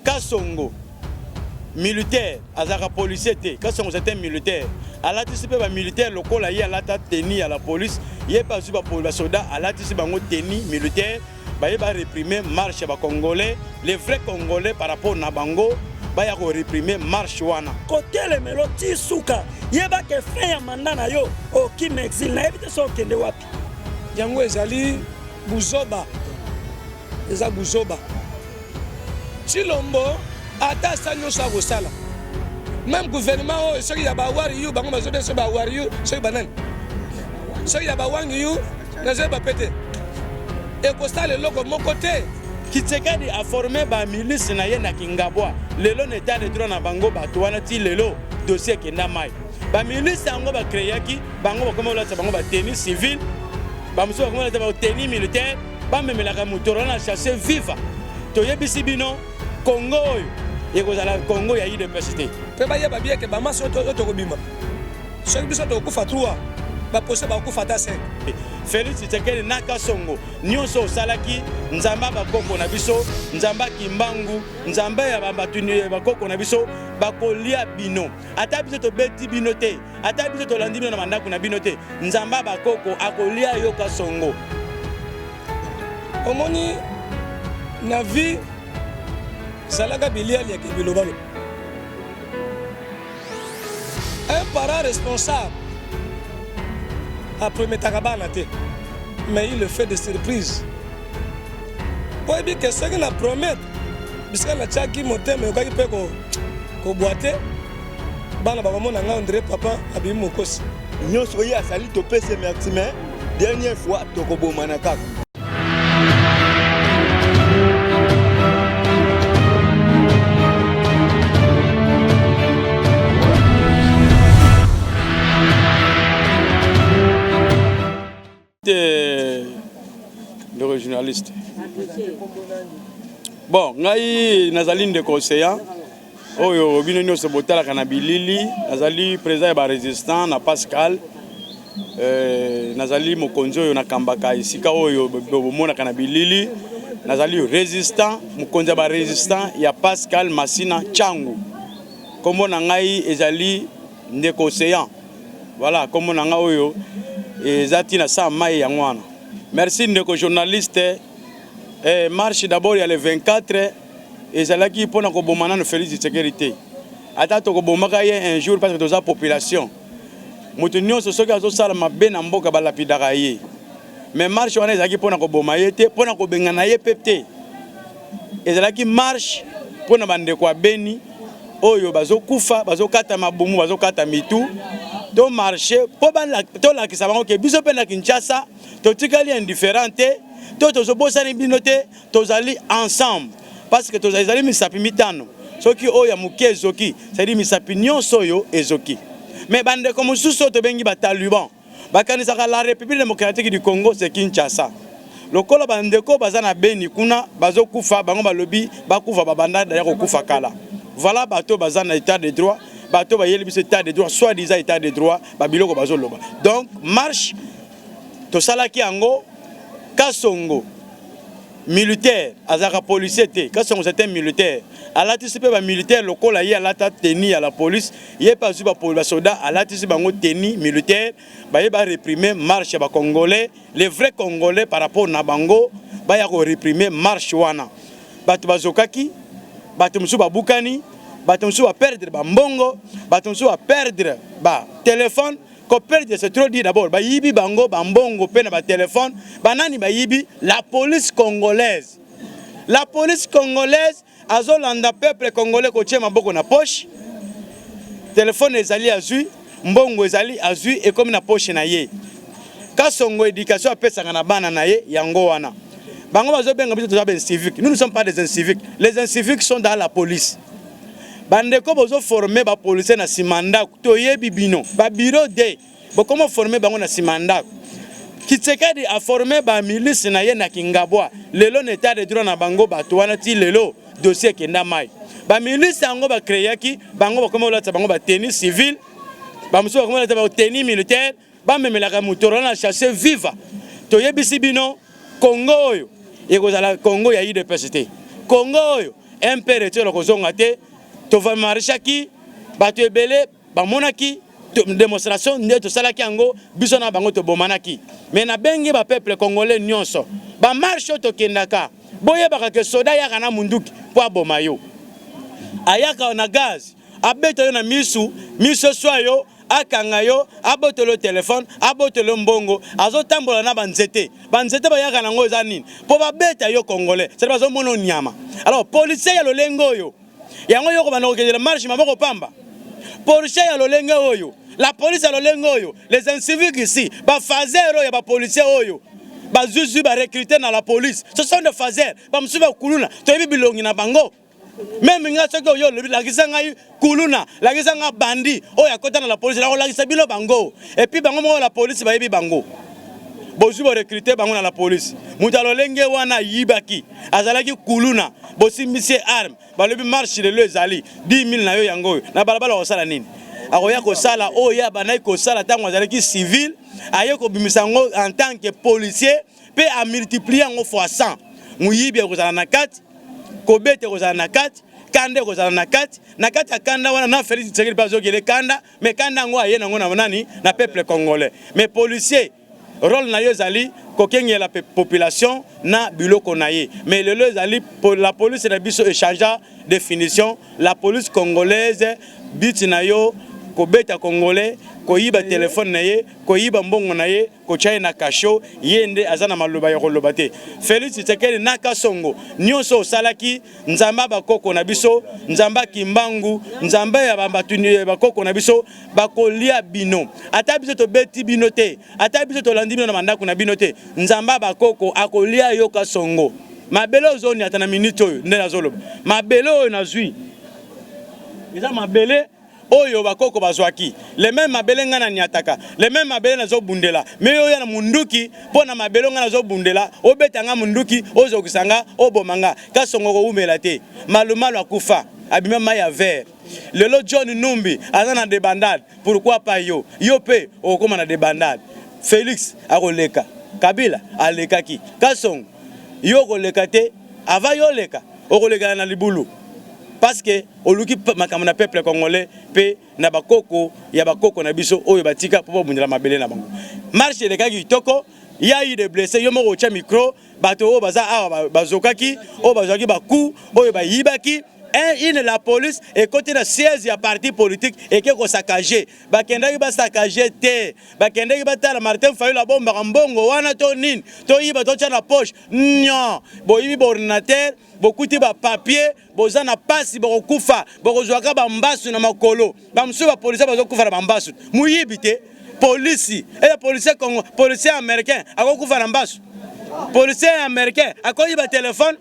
Kasongo militaire azalaka policier te. Kasongo c'est un militaire. Alatisi pe ba militaire lokola ye alata tenue ya la police, ye pe azwi ba ba soda alatisi bango tenue militaire baye ba reprimer marche ya ba congolais, les vrais congolais par rapport na bango baya ko reprimer marche wana. Kotelemelo ti suka, yeba ke fin ya mandat na yo okima exil, nayebi te soki okende wapi. Yango ezali buzoba. Eza buzoba. Tshilombo ata asali nyonso akosala. Meme gouvernement oyo soki ya ba wariyu bango bazobe soki ba wariyu soki banani soki ya ba wangiyu nazoyeba pe te ekosala eloko moko te. Kitsekedi a forme ba milice na ye na Kingabwa lelo na etat de droit na bango bato wana ti lelo dossier ekenda mayi ba milice yango ba creaki bango bakoma kolatisa bango ba tenue civile ba mosusu bakoma kolata ba tenue militaire Bamemelaka motoro na chasse viva. Toyebisi bino Congo oyo ekozala Congo ya udps te. Pe bayeba bien ke ba masse oyo tokobima soki biso tokokufa 3 ba policiers bakokufa ata 5. Felix Tshisekedi na Kasongo nionso osalaki Nzambe ya bakoko na biso Nzambe ya Kimbangu Nzambe ya batu bakoko na biso bakolia bino ata biso tobeti bino te Ata biso tolandi bino na bandako na bino te, Nzambe ya bakoko akolia yo kasongo. Omoni na vie zalaka bilialia ke bilobaloba. Un parent responsable aprometaka bana te mais il le fait de surprise. Oyebi ke soki na promettre bisika natiaki motema ekokaki mpe kobwa te. Bana bakomona nga on dirait papa abimi mokosi. Nyonso ye asali topesi ye merci mais dernière fois tokobomana kaka. Te ndeko journaliste. Bon, ngai nazali ndeko Océan oyo bino nyonso botalaka na bilili, nazali président ya ba résistants na Pascal. Euh, nazali mokonzi oyo nakambaka esika oyo bomonaka na bilili. Nazali résistant, mokonzi ya ba résistants ya Pascal Masina Tshangu. Kombo na ngai ezali ndeko Océan. Voilà kombo na nga oyo eza tina sa mayi yango wana. Merci ndeko journaliste. Eh, marche d'abord ya le 24 ezalaki pona koboma nanu Felix Tshisekedi te. Ata tokobomaka ye un jour parce que toza population. Moto nyonso soki azosala mabe na mboka balapidaka ye. Mais marche wana ezalaki pona koboma ye te, pona kobengana ye pe te. Ezalaki marche pona bandeko ya Beni oyo bazokufa, bazokata mabumu, bazokata mitu. To marche po tolakisa bango ke biso pe na Kinshasa totikali indifférent te, to tozobosani bino te, tozali ensemble parce que tozali ezali misapi mitano. Soki oyo ya moke ezoki, c'est-à-dire misapi nyonso oyo ezoki. Mais bandeko mosusu oyo tobengi ba talibans Bakanisaka la Republique democratique du Congo c'est Kinshasa. Lokola ba ndeko baza na Beni kuna bazo kufa bango balobi bakufa babanda d'ailleurs kokufa kala. Voilà bato baza na état de droit, bato bayeli biso état de droit, soit disant état de droit, ba biloko bazo loba. Donc marche tosalaki yango Kasongo militaire azalaka policier te kasongo c'est un militaire alatisi pe ba militaire lokola ye alata tenue ya la police ye pe azwi ba soda alatisi bango tenue militaire baye ba reprimer marche ya ba congolais les vrais congolais par rapport na bango baya ko reprimer marche wana bato bazokaki bato mosusu babukani bato mosusu ba perdre ba mbongo bato mosusu ba perdre ba telephone Ko perdre c'est trop dire d'abord bayibi bango ba mbongo pe na ba telephone ba nani bayibi la police congolaise la police congolaise azolanda peuple congolais kotie maboko na poche telephone ezali azui mbongo ezali azui ekomi na poche na ye kasongo education apesaka na bana na ye yango wana bango bazobenga biso toza ba incivique nous ne sommes pas des inciviques les inciviques sont dans la police Bandeko bozo former ba policiers na sima ndaku toyebi bino ba bureau de bokoma former bango na sima ndaku Kitsekedi a former ba milice na ye na Kingabwa lelo na etat de droit na bango bato wana ti lelo dossier ekenda mayi ba milice yango ba creaki bango bakoma kolatisa bango ba tenue civile ba mosusu bakoma kolata ba tenue militaire Bamemelaka motoro na chasse viva. Toyebisi bino Congo oyo ekozala Congo ya udps te. Congo oyo MPR etiokala kozonga te. Tomarchaki, bato ebele bamonaki démonstration nde tosalaki yango, biso na bango tobomanaki. Mais nabengi bapeuple congolais nyonso, bamarche oyo tokendaka, boyebaka ke soda ayaka na munduki mpo aboma yo, ayaka na gaz abeta yo na misu, miso eswa yo, akanga yo, abotela yo telefone, abotela yo mbongo. Azotambola na banzete, banzete bayaka nango eza nini? Mpo babeta yo. Congolais sadi bazomona nyama. Alors policier ya lolenge oyo, yango yo kobanda kokendela marche maboko pamba. Policier ya lolenge oyo, la police ya lolenge oyo, les inciviques ici, bafaser oyo ya bapolicier oyo bazwizwi, barecrute na la police, ce sont des phaseurs. Bamosusu bakuluna, toyebi bilongi na bango. Même nga, soki oyo olobi lakisa ngai kuluna, lakisa nga bandi oyo akota na la police, nakolakisa bino bango. Et puis bango moko la police bayebi bango. Bozwi, borecrute bango na la police. Moto ya lolenge wana ayibaki, azalaki kuluna, bosimbisi ye arme, balobi marche lelo ezali, 10 000 na yo yango oyo. Na balabala kosala nini? Akoya kosala oyo ye abandaki kosala ntango azalaki civil, aye kobimisa yango en tant que policier mpe amultiplie yango fois 100. Moyibi akozala na kati, kobeta ekozala na kati, kanda ekozala na kati. Na kati ya kanda wana na Félix Tshisekedi mpe azokele kanda, mais kanda yango aye nango na nani? Na peuple congolais. Mais policier, rôle na yo ezali kokengela population na biloko na ye. Mais lelo ezali la police na biso echangea définition. La police congolaise, but na yo kobeta Congolais, koyiba telefone na ye, koyiba mbongo na ye, kotya ye na cachot. Ye nde aza na maloba ya koloba te. Félix Tshisekedi na Kasongo, nyonso osalaki, Nzambe ya bakoko na biso, Nzambe ya Kimbangu, Nzambe ya bato bakoko na biso bakolia bino. Ata biso tobeti bino te, ata biso tolandi bino na bandako na bino te, Nzambe ya bakoko akolia yo. Kasongo, mabele ozoniata na minute oyo nde nazoloba, mabele oyo nazwi eza mabele oyo bakoko bazwaki. Le même mabele ngai naniataka, le même mabele nazobundela. Mais oyo na munduki mpo na mabele ngai nazobundela, obeta nga munduki, ozokisa nga, oboma nga. Kasongo kowumela te. Malumalu akufa, abima mai ya vert. Lelo John Numbi aza na débandade, pourquoi pas yo? Yo mpe okokóma na débandade. Félix akoleka, Kabila alekaki. Kasongo, yo okoleka te. Ava yo oleka, okolekana na libulu, parce que oluki makambo na peuple congolais mpe na bakoko ya bakoko na biso oyo batika mpo babundela mabele na bango. Marche elekaki kitoko, ya eu de blessé. Yo moko otya micro, bato oyo baza awa bazokaki, oyo bazwaki bacoup, oyo bayibaki une. La police ekoti na siège ya parti politique, eke kosaccager. Bakendaki basaccager te, bakendaki batala Martin Fayulu abombaka mbongo wana to nini, toyiba, totya na poche. Non, boyibi baordinateur, bokuti bapapier. Boza na pasi, bokokufa, bokozwaka bambasu na makolo. Bamosusu bapolisier bazokufa na bambasu. Moyibi te, polisi eza policier Congo, policier américain akokufa na mbasu? Policier américain akoyiba telefone?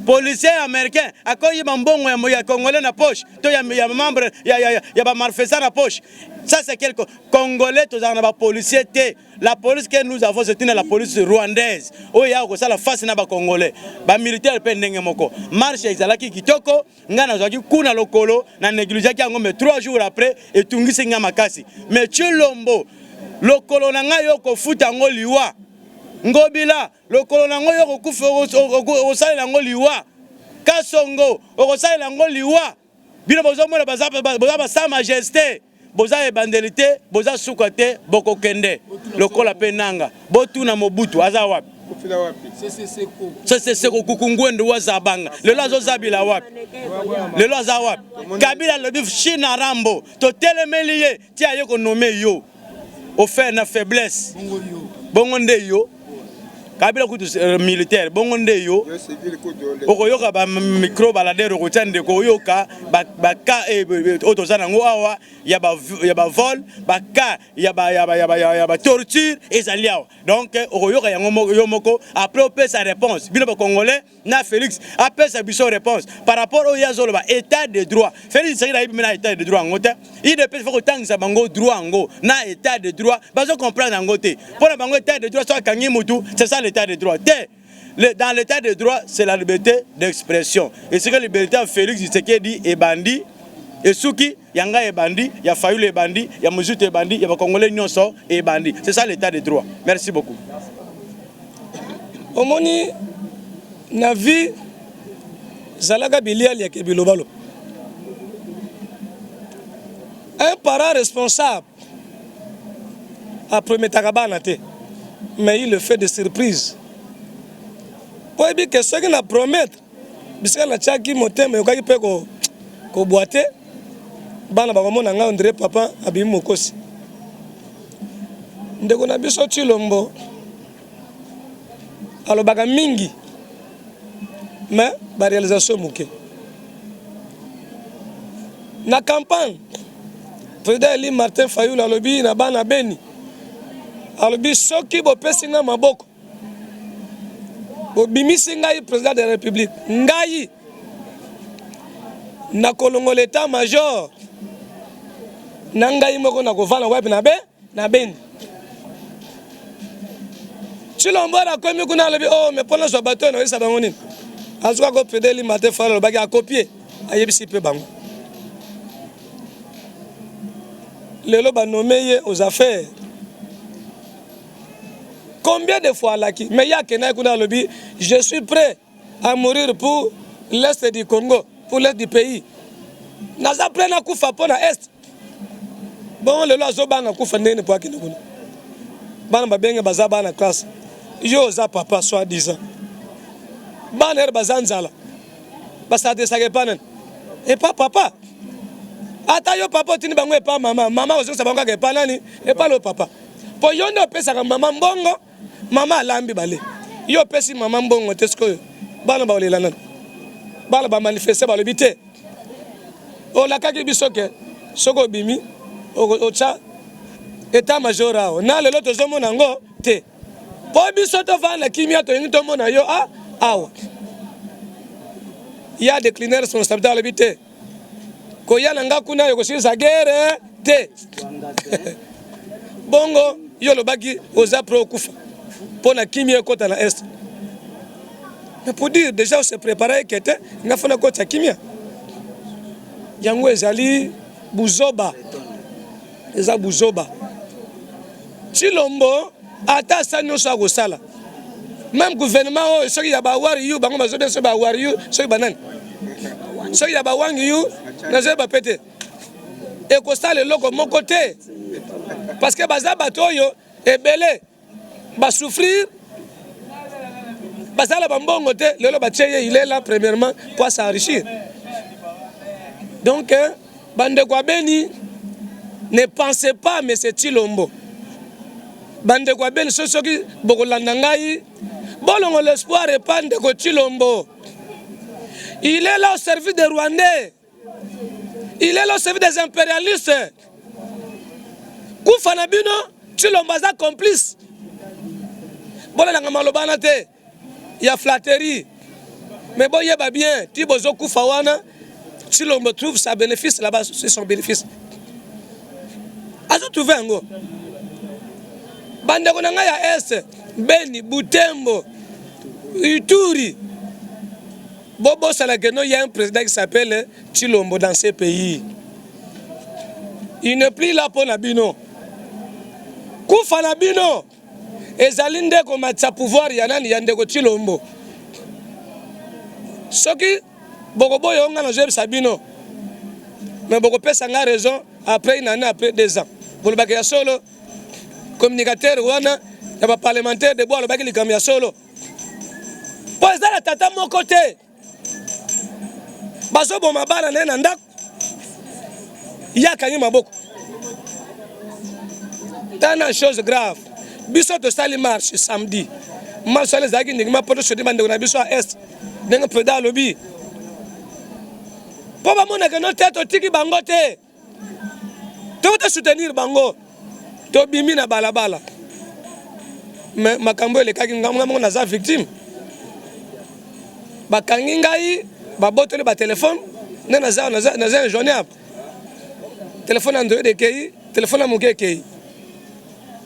Policier américain akoyiba mbongo ya Congolais na poche to ya membre ya bamanifestant na poche? Ça, c'est quelque Congolais. Tozalaka na bapolicier te. La police que nous avons, c'est une la police rwandaise oyo ya kosala face na bacongolais. Bamilitaire mpe ndenge moko. Marche ezalaki kitoko. Ngai nazwaki kuna lokolo na négligeaki yango, mais 3 jours après etungisi ngai makasi. Mais Tshilombo, lokolo na ngai yo kofuta yango liwa. Ngobila, lokolo na yango yo kokufa, okosalela yango liwa. Kasongo, okosalela yango liwa. Bino bozomona boza basa majesté, boza ebandeli te, boza suka te, bokokende lokola mpe nanga. Botuna Mobutu aza wapi? Sese Kuku Ngwendo wazabanga lelo azozabila wapi? Lelo aza wapi? Kabila alobi China Rambo, totelemeli ye ti aye konommer yo ofere na faiblesse. Bongo nde yo Kabila kutu militaire, bongo nde yo okoyoka bamicro baladeur, okotia ndeko oyoka baka oyo toza nango awa ya bavol, baka ya batorture ezali awa. Donc okoyoka yango yo moko, après opesa réponse. Bino bacongolais na Félix apesa biso réponse par rapport oyo azoloba état de droit. Félix Tshisekedi ayebi na état de droit yango te. UDPS faut kotangisa bango droit yango na état de droit. Bazo comprendre yango te. Mpo na bango, état de droit, so akangi mutu, c'est ça l'état de droit te. Dans l'état de droit, c'est la liberté d'expression. Esika liberté ya Félix Tshisekedi ebandi, esuki, ya ngai ebandi, ya Fayulu ebandi, ya Mozutu ebandi, ya bacongolais nyonso ebandi. C'est ça l'état de droit. Merci beaucoup. Omoni, na vie Zalaka bilialia ke bilobaloba. Un parent responsable aprometaka bana te, mais il le fait de surprise. Po yebi ke soki na promettre bisika natiaki motema ekokaki mpe kobwa te, bana bakomona ngai on dirait papa abimi mokosi. Ndeko na biso Tshilombo alobaka mingi mais ba réalisation moke. Na campagne, président Eli Martin Fayulu alobi na bana Beni, alobi soki bopesi nga maboko, bobimisi ngai président de la République, ngai nakolongola état major na ngai moko, nakovanda wapi? Na be na Beni. Tshilombo akomi kuna, alobi: "Oh, mais mpo nazwa bato oyo, nayebisa bango nini?" Azuka ko président Eli Martin Fayulu alobaki, akopie, ayebisi mpe bango. Lelo banome ye aux affaires. Combien de fois alaki? Mais ye akendaki kuna, alobi: "Je suis prêt à mourir pour l'est du Congo, pour l'est du pays, naza prêt nakufa mpo na est." Bongo lelo azobanga kufa ndenge mpo akende kuna? Bana babenge baza bana classe, yo oza papa soi disant bana ere baza nzala, basadresaka epa nani? Epa papa. Ata yo papa otindi bango epa mama, mama ozongisa bango kaka epa nani? Epa lo papa, mpo yo nde opesaka mama mbongo, mama alambi bale. Yo opesi mama mbongo te, sikoyo bana baolela nani? Bana bamanifeste, balobi te, olakaki biso ke soki obimi otya état major awa, na lelo tozomona yango te. Mpo biso tovanda kimia, tolingi tomona yo a awa. Ya décliner responsabilité, alobi te, koya na nga kuna ekosilisa guerre te. Bongo yo olobaki oza prêt okufa mpo na kimia ekɔta na est. Mais pour dire déjà ose prépare eke te, nga fona kotisa kimia, yango ezali buzoba, eza buzoba. Tshilombo ata asali nyonso akosala, même gouvernement oyo, soki ya bawari yu, bango bazobia soki bawari yu, soki banani, soki ya bawangi yu, nazoyeba pe te, ekosala eloko moko te, parce que baza bato oyo ebele basouffrir, bazala bambongo te. Lelo batie ye, il est là premièrement pour s'enrichir. Donc bandeko ya Beni, ne pensez pas, monsieur Tshilombo, bandeko ya Beni, so soki bokolanda ngai, bolongola espoir epa ndeko Tshilombo. Il est là au service des Rwandais, il est là au service des impérialistes. Kufa na bino, Tshilombo aza complice. Bolandanga maloba wana te ya flatterie, mais boyeba bien, ti bozokufa wana, Tshilombo trouve sa bénéfice là-bas, c'est son bénéfice, azotrouve yango. Bandeko na ngai ya est, Beni, Butembo, Ituri, bobosala que non, il y a un président qui s'appelle Tshilombo dans ce pays. Il n'est plus là mpo na bino. Kufa na bino ezali nde komatisa pouvoir ya nani? Ya ndeko Tshilombo. Soki bokoboya nga, nazoyebisa bino, mais bokopesa nga raison après une année, après 2 ans, bolobaki ya solo, communicateur wana ya baparlementaire debout alobaki likambo ya solo, mpo eza na tata moko te bazoboma bana na ye na ndako, ye akangi maboko. Tana chose grave, biso tosali marche samedi. Marche wana ezalaki ndenge mpo tosodi bandeko na biso ya est, ndenge président alobi, mpo bamonaka no te, totiki bango te, toko tosoutenir bango. Tobimi na balabala, mais makambo elekaki, ngambo moko naza victime. Bakangi ngai, babotoli batelefone nde naza naza injoignable. Telefone Android ekei, telefone ya moke ekei.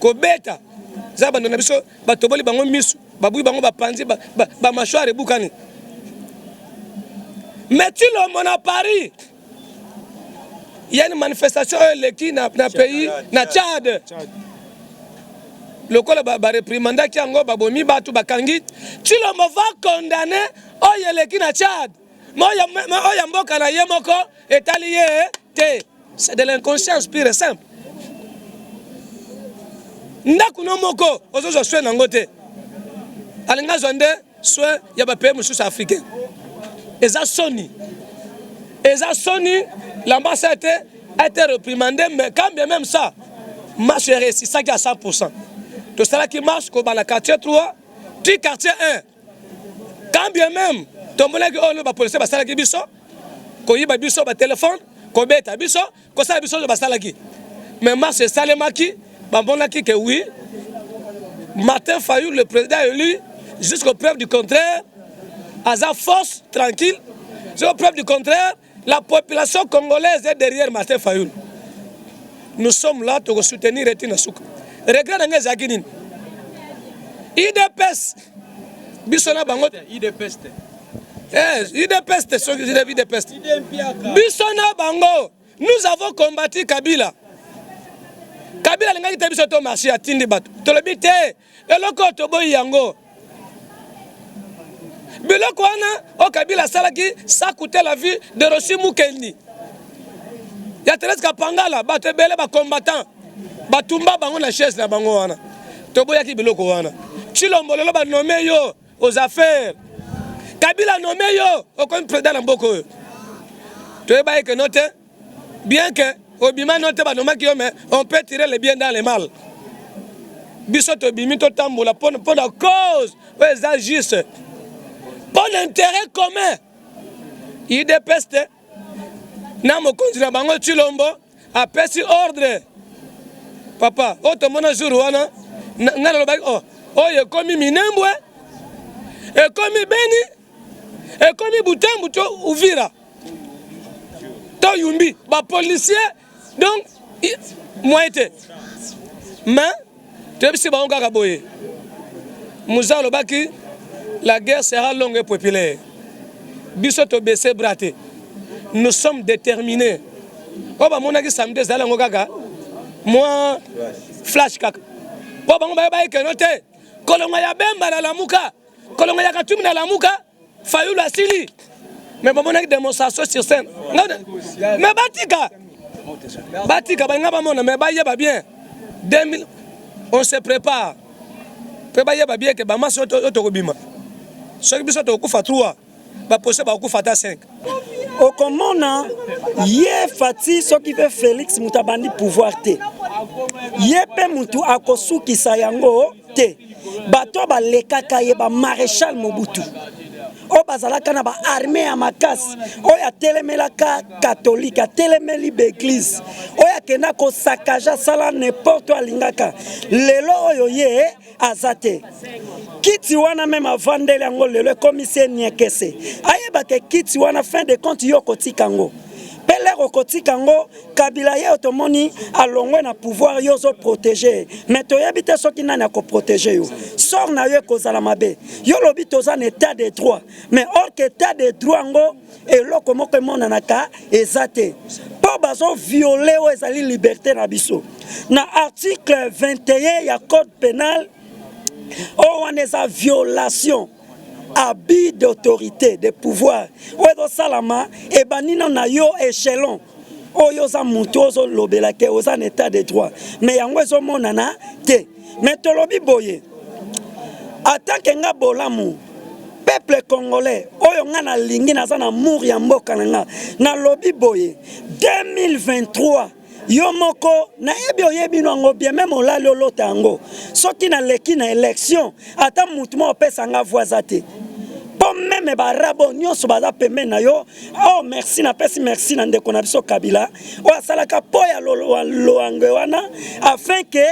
Kobeta eza bando na biso, batoboli bango misu, babui bango, bapanzi bamâchoire ebukani. Mais Tshilombo na Paris, il y a une manifestation oyo eleki na pays na Tchad, lokola bareprimandaki yango, babomi bato, bakangi. Tshilombo va condamner oyo eleki na Tchad. Mais oyo ya mboka na ye moko etali ye te. C'est de l'inconscience pure et simple. Ndako no moko ozozwa soin nango te, alingi azwa nde soin ya ba pays mosusu africain. Eza soni, eza soni. L'ambassade a été réprimandée, mais quand bien même ça, marche réussissaki à 100%. Tosalaki marche kobanda quartier 3 ti quartier 1. Quand bien même tomonaki oyo bapolisier basalaki biso, koyiba biso batelefone, kobeta biso, kosala biso oyo basalaki, mais marche esalemaki. Bamonaki ke oui, Martin Fayulu, le président élu jusqu'au preuve du contraire, aza force tranquille. Jusqu'au preuve du contraire, la population congolaise est derrière Martin Fayulu. Nous sommes là, tokosoutenir eti na suka. Regret na ngai ezalaki nini? UDPS, biso na bango UDPS te. UDPS te, soki UDPS, biso na bango, nous avons combattu Kabila. Kabila alingaki te biso to marché, atindi bato, tolobi te, eloko oyo toboyi yango. Biloko wana oyo Kabila asalaki, ça coûtait la vie de Rossy Mukendi, ya Thérèse Kapangala, bato ebele, bacombattant batumba bango na chaise na bango wana. Toboyaki biloko wana. Tshilombo, lelo banommer yo aux affaires, Kabila nommé yo, okomi président na mboka oyo. Toyeba eke no te, bien que obima no te, banomaki yo, mais on peut tirer le bien dans le mal. Biso tobimi, totambola mpo na cause oyo eza juste, mpo na intérêt commun. UDPS te na mokonzi na bango Tshilombo apesi ordre, papa. Oyo tomona jour wana, ngai nalobaki: oh, oyo ekomi Minembwe, ekomi Beni, ekomi Butembo to Uvira to Yumbi, bapolicier donc moyen te. Mais toyebisi bango kaka boye: Muza alobaki la guerre sera longue et populaire. Biso tobaisser bras te, nous sommes déterminés. Oyo bamonaki samedi ezali yango kaka mwa flash kaka, mpo bango bayeba ekeno te. Kolonga ya Bemba na Lamuka, kolonga ya Katumbi na Lamuka, Fayulu asili. Mais bamonaki démonstration sur scène, mais batika, batika balinga bamona, mais bayeba bien, 2000 on se prépare mpe bayeba bien ke bamasi oyo tokobima, soki biso tokokufa 3, baposte bakokufa ata 5. Okomona ye Fatshi, soki mpe Félix, moto abandi pouvoir te, ye mpe motu akosukisa yango te. Bato balekaka ye, bamaréchal Mobutu oyo bazalaka na baarmée ya makasi, oyo atelemelaka katolike, atelemeli baeglise, oyo akenda kosaccager, asala n'importe oyo alingaka. Lelo oyo ye aza te. Kiti wana même avandeli yango, lelo ekomisi ye niekese. Ayebaka kiti wana, fin de compte yo okotika yango mpe lere okotika yango. Kabila ye oyo tomoni alongwe na pouvoir, yo ozoprotéger, mais toyebi te soki nani akoprotéger yo. Sort na yo ekozala mabe. Yo lobi toza na état de droit, mais or que état de droit yango, eloko moko emonanaka eza te, mpo bazovioler oyo ezali liberté na biso na article 21 ya code pénal. Oyo wana eza violation, abus d'autorité, de pouvoir oyo ezosalama. Ebandi nano na yo échelon oyo oza motu ozolobela ke oza na état de droit, mais yango ezomonana te. Mais tolobi boye, atanke nga bolamu peuple congolais oyo nga nalingi, naza na amour ya mboka na nga, nalobi boye: 2023, yo moko nayebi, oyebi no yango bien, même olali olota yango. Soki naleki na élection, ata mutu moko opesa nga voix aza te, mpo même barabo nyonso baza pembeni na yo. Oh, merci, napesi merci na ndeko na biso Kabila oyo asalaka mpo ya loange wana afin ke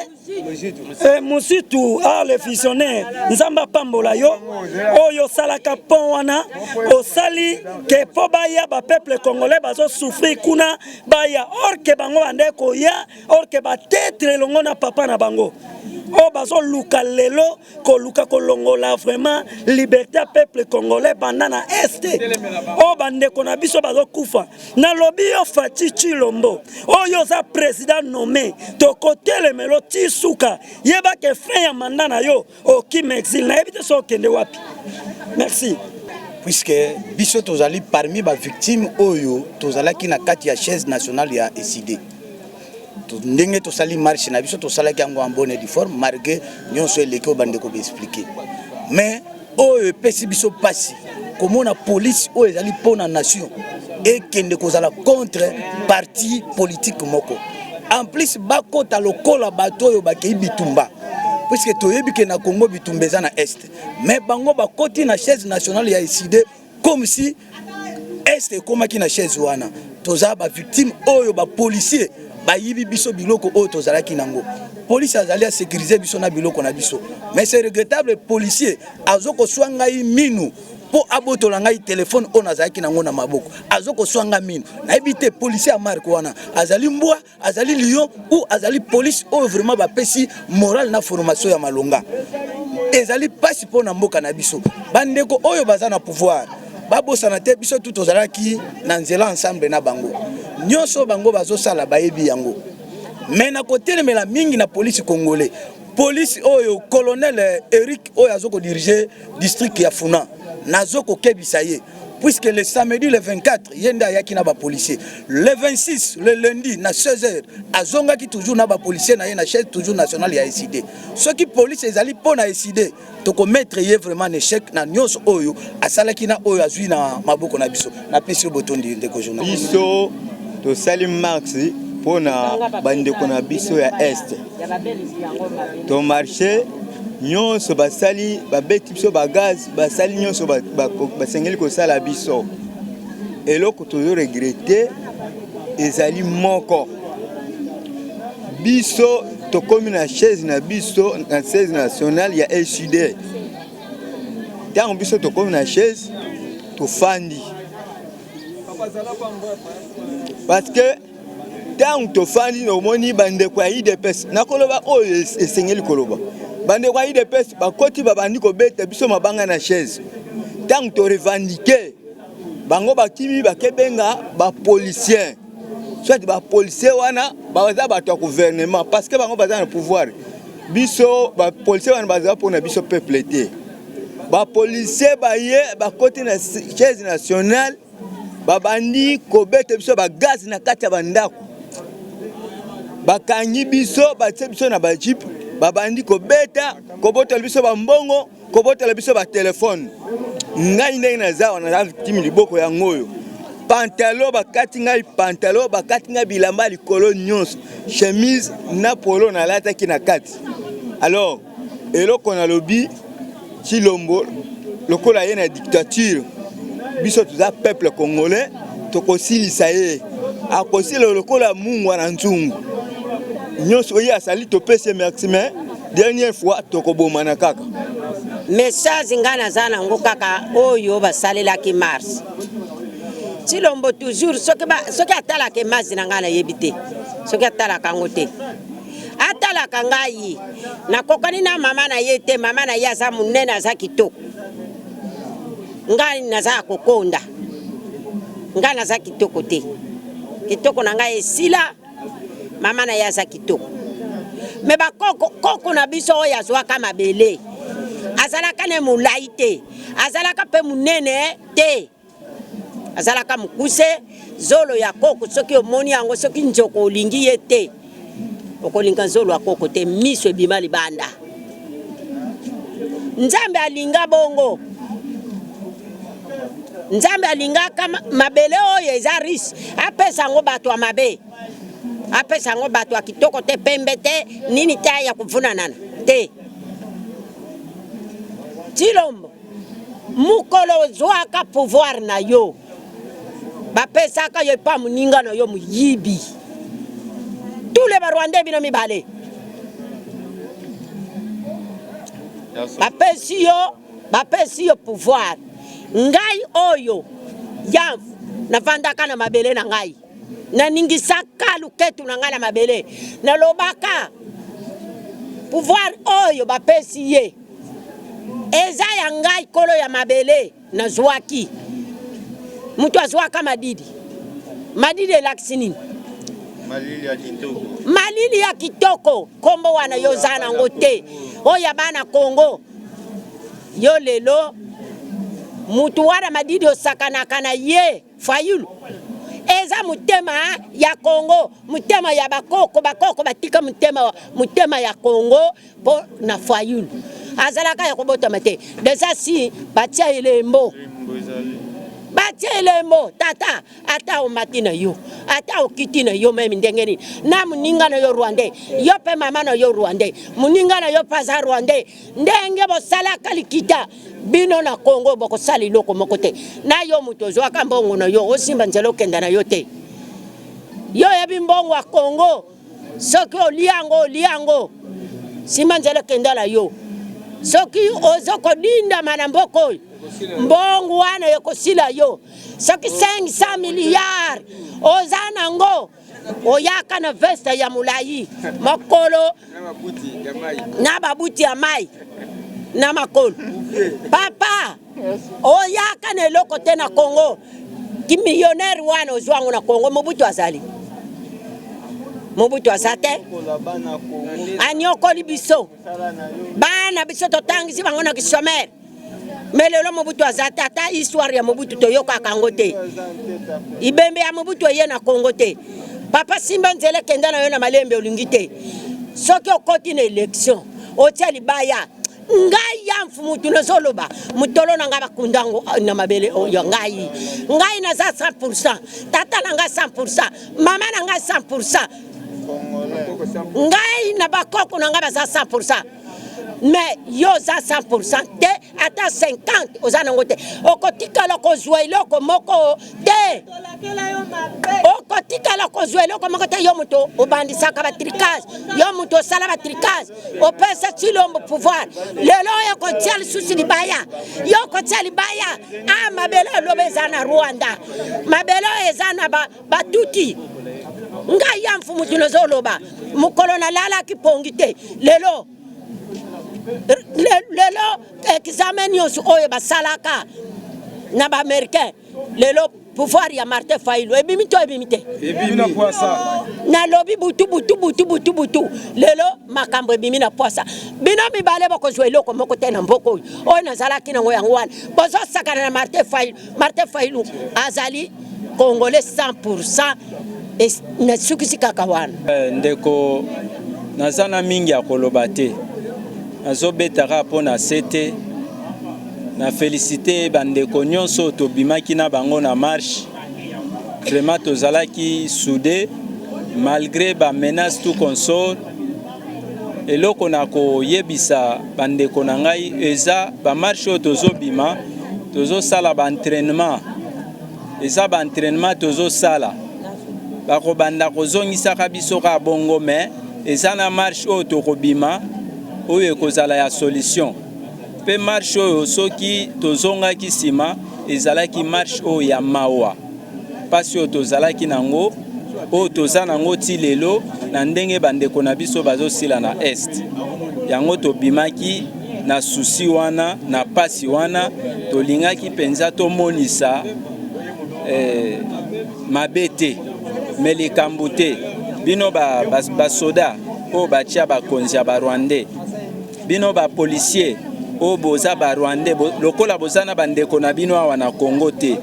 Muzito, ah, le visionnaire, Nzambe apambola yo oyo osalaka pont wana, osali ke mpo baya bapeuple congolais bazosouffrir kuna baya, or ke bango bande koya, or ke batetre elongo na papa na bango oyo bazoluka lelo koluka kolongola vraiment liberté ya peuple congolais banda na Est oyo bandeko na biso bazokufa. Nalobi yo Fatshi Tshilombo oyo oza président nommé, tokotelemelo ti suka. Yebake fin ya mandat na yo, okima exil, nayebi te so okende wapi. Merci. Puisque biso tozali parmi ba victimes oyo tozalaki na kati ya chaise nationale ya ECIDE. Ndenge tosali marche na biso, tosalaki yango en bonne et due forme malgré nyonso eleki oyo bandeko ba expliquer. Mais oyo epesi biso pasi komona police oyo ezali mpo na nation ekende kozala contre parti politique moko. En plus bakota lokola bato oyo bakei bitumba, puisque toyebi ke na Congo bitumba eza na est. Mais bango bakoti na chaise nationale ya ECIDE comme si est ekomaki na chaise wana. Toza ba victime oyo ba policier bayibi biso biloko oyo tozalaki nango. Police azali a sécuriser biso na biloko na biso. Mais c'est regrettable, policier azokoswa ngai minu mpo abotola ngai telefone oyo nazalaki nango na maboko. Azokoswa ngai minu. Nayebi te policier ya marque wana azali mbwa, azali lion ou azali police oyo vraiment bapesi morale na formation ya malonga. Ezali pasi mpo na mboka na biso. Bandeko oyo baza na pouvoir babosana te biso tu tozalaki na nzela ensemble na bango. Nyonso bango bazosala bayebi yango. Mais na kotelemela mingi na police congolais, police oyo colonel Eric oyo azo kodiriger district ya Funa, nazo kokebisa ye puisque le samedi le 24 ye nde ayaki na bapolicier, le 26 le lundi na 16h azongaki toujours na bapolicier na ye na chaise toujours nationale ya ECIDE. Soki police ezali mpo na ECIDE, tokomettre ye vraiment en échec na nyonso oyo asalaki na oyo azwi na maboko na biso. Napesi yo botondi, ndeko journaliste. Biso tosali marche mpona bandeko na biso ya est. Tomarche nyonso, basali babeti biso bagaz, basali nyonso basengeli kosala biso. Eloko tozo regretter ezali moko: biso tokomi na chaise na biso, na chaise nationale ya ECIDE. Ntango biso tokomi na chaise, tofandi, parce que ntango tofandi, omoni bandeko ya UDPS, nakoloba oyo esengeli koloba, bandeko ya UDPS bakoti, babandi kobeta biso mabanga na chaise. Ntango torevendiquer, bango bakimi, bakebenga bapolicier. Soit bapolicier wana baza bato ya gouvernement, parce que bango baza na pouvoir. Biso bapolicier wana baza mpona biso peuple te. Bapolicier baye, bakoti na chaise nationale, babandi kobeta biso bagaz na kati ya bandako, bakangi biso, batie biso na bajeep, babandi kobeta, kobotola biso bambongo, kobotola biso batelefone. Ngai ndenge naza wana, naza victime. Liboko yango oyo, pantalon bakati ngai, pantalon bakati ngai, bilamba likolo nyonso, chemise na polo nalataki na kati. Alors eloko nalobi, Tshilombo lokola ye na dictature, biso toza peuple congolais, tokosilisa ye, akosila lokola mungwa na nzungu. Nyonso oyo asali, topesi ye merci, mais dernière fois tokobomana kaka. Message ngai naza nango kaka oyo basalelaki marche, Tshilombo toujours soki atalaka image na ngai, nayebi te soki atalaka yango te, atalaka ngai, nakokani na mama na ye te. Mama na ye aza monene, aza kitoko, ngai naza ya kokonda, ngai naza kitoko te, kitoko na ngai esila. Mama na ye aza kitoko, mais bakoko koko na biso oyo azwaka mabele azalaka ne molai te, azalaka mpe monene te, azalaka mokuse. Zolo ya koko, soki omoni yango, soki nzoko olingi ye te, okolinga zolo ya koko te, miso ebima libanda. Nzambe alinga bongo. Nzambe alingaka mabele oyo eza riche, apesa yango bato ya mabe, apesa yango bato ya kitoko te, pembe te, nini te, ya kuvunanana te. Tshilombo, mokolo ozwaka pouvoir na yo, bapesaka yo epa moninga na yo moyibi, tous les Barwandais, bino mibale, bapesi yo pouvoir. Ngai oyo ya navandaka na mabele na ngai, naningisaka luketu na ngai na mabele, nalobaka pouvoir oyo bapesi ye eza ya ngai kolo ya mabele nazwaki. Moto azwaka madidi, madidi elakisi nini? Malili ya kitoko. Malili ya kitoko, nkombo wana yo oza nango te, oyo ya bana Kongo. Yo lelo Mutu wana Madidi osakanaka na ye Fayulu eza motema ya Congo, motema ya bakoko, bakoko batika motema, motema ya Congo po na Fayulu azalaka ya kobotama te. Deja si batia elembo, batia elembo tata ata omati na yo ata okiti na yo meme ndenge nini na moninga na yo rwandais, yo mpe mama na yo rwandais, moninga na yo mpe aza rwandais, ndenge bosalaka likita bino na Congo bokosala eloko moko te. Na yo moto ozwaka mbongo na yo osimba nzela okenda na yo te. Yo oyebi mbongo ya Congo soki olia yango olia yango simba nzela okenda na yo. Soki ozo kodindama na mboka oyo mbongo wana ekosila yo. Soki 500 milliards oza nango oyaka na veste ya molai makolo na babuti ya mai na makolo papa oyaka na eloko te na Congo kimillionnaire wana ozwa yango na Congo Mobutu azali Mobutu aza te anyokoli biso bana biso totangisi bango na kisomere Me lelo Mobutu aza te, ata histoire ya Mobutu toyokaka yango te. Ibembe ya Mobutu eye na Congo te. Papa simba nzela kenda na yo na malembe olingi te. Soki okoti na election otia libaya ngai ya mfumutu nazoloba motolo na ngai bakunda yango ah, na mabele oyo oh, ngai ngai naza 100 tata na ngai 100 mama na ngai 100 ngai na bakoko na ngai baza 100 mais yo oza 100 te ata 50 oza nango te okotikala kozwa eloko moko te okotikala kozwa eloko moko te yo moto obandisaka batricage yo moto osala batricage opesa Tshilombo pouvoir lelo oyo okotia lisusu libaya yo okotia libaya a ah, mabele oloba eza na Rwanda mabele oyo eza na batuti ngai ya mfumu tunozoloba mokolo nalalaki pongi te lelo lelo examen nyonso oyo basalaka na baaméricain lelo pouvoir ya Martin Fayulu ebimi to ebimi te? Ebimi na pwasa. Nalobi butu butu butu butu butu lelo makambo ebimi na pwasa. Bino mibale bokozwa eloko moko te na mboka oyo oyo nazalaki nango yango wana bozosakana na Martin Fayulu. Martin Fayulu azali congolais 100% nasukisi kaka wana. Eh, ndeko naza na mingi ya koloba te, nazobeta kaka mpo na sete na felicite bandeko nyonso tobimaki na bango na marche. Vraiment tozalaki soude malgré ba menaces tout consort. Eloko na koyebisa bandeko na ngai eza ba marche oyo tozobima, tozosala ba entraînement, eza ba entraînement tozosala, bakobanda kozongisaka biso kaka bongo, mais eza na marche oyo tokobima oyo ekozala ya solution. Mpe marche oyo soki tozongaki nsima ezalaki marche oyo ya mawa, mpasi oyo tozalaki nango, oyo toza nango ti lelo na ndenge bandeko na biso bazosila na est. Yango tobimaki na susi wana, na pasi wana, tolingaki mpenza tomonisa eh, mabe te me likambo te. Bino basoda ba, ba oyo batia bakonzi ya barwandais, bino ba policier oyo boza ba rwandais bo, lokola boza na bandeko na bino awa na Congo te,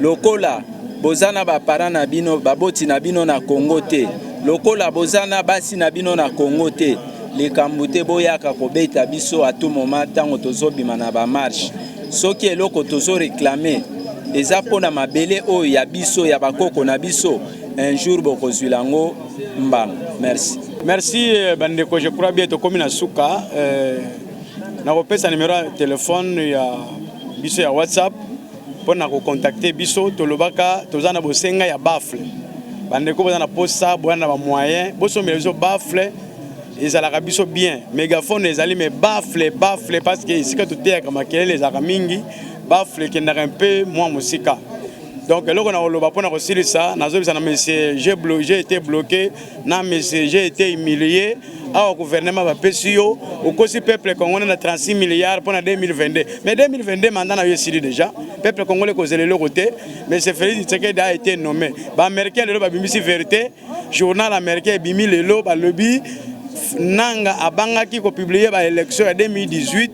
lokola boza na ba parents na bino baboti na bino na Congo te, lokola boza na basi na bino na Congo te, likambo te boyaka kobeta biso à tout moment ntango tozobima na ba marche. Soki eloko tozo réclamer eza mpo na mabele oyo ya biso ya bakoko na biso, un jour bokozwila yango mbano. Merci. Merci euh, bandeko, je crois bien tokomi na suka euh, nakopesa numero ya telefone ya biso ya WhatsApp mpo na kocontacte biso. Tolobaka toza na bosenga ya bafle, bandeko boza na posa boya na bamoyen bosombela biso bafle, ezalaka biso bien. Megaphone ezali me bafle bafle, parce que esika toteyaka makelele ezalaka mingi, bafle ekendaka mpe mwa mosika. Donc eloko na koloba mpo na kosilisa, nazobisa na monsieur j'ai blo, j'ai été bloqué na monsieur j'ai été humilié. Awa gouvernement bapesi yo okosi peuple congolais na 36 milliards mpo na 2022, mais 2022 mandat na yo esili déjà, peuple congolais kozela eloko te. Monsieur Félix Tshisekedi a été nommé, ba américain lelo babimisi vérité, journal américain ebimi lelo balobi Nanga abangaki kopublier ba élection ya 2018.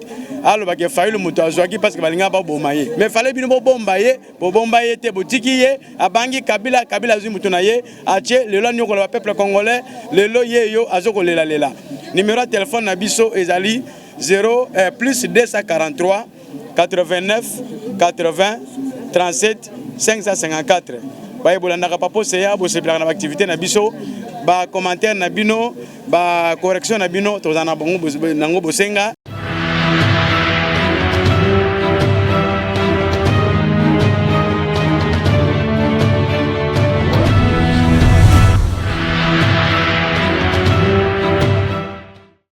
Alobaki Fayulu moto azwaki parce que balingaka baboma ye, mais fallait bino bobomba ye. Bobomba ye te, botiki ye, abangi Kabila. Kabila azwi moto na ye, atie. Lelo aniokola bapeuple congolais. Lelo ye yo azokolelalela. Numéro ya telefone na biso ezali 0 plus 243 89 80 37 554. Baye bolandaka Papa Oseya, bosepelaka na baactivité na biso, bacommentaire na bino, bacorrection na bino, tozala na bango nango bosenga.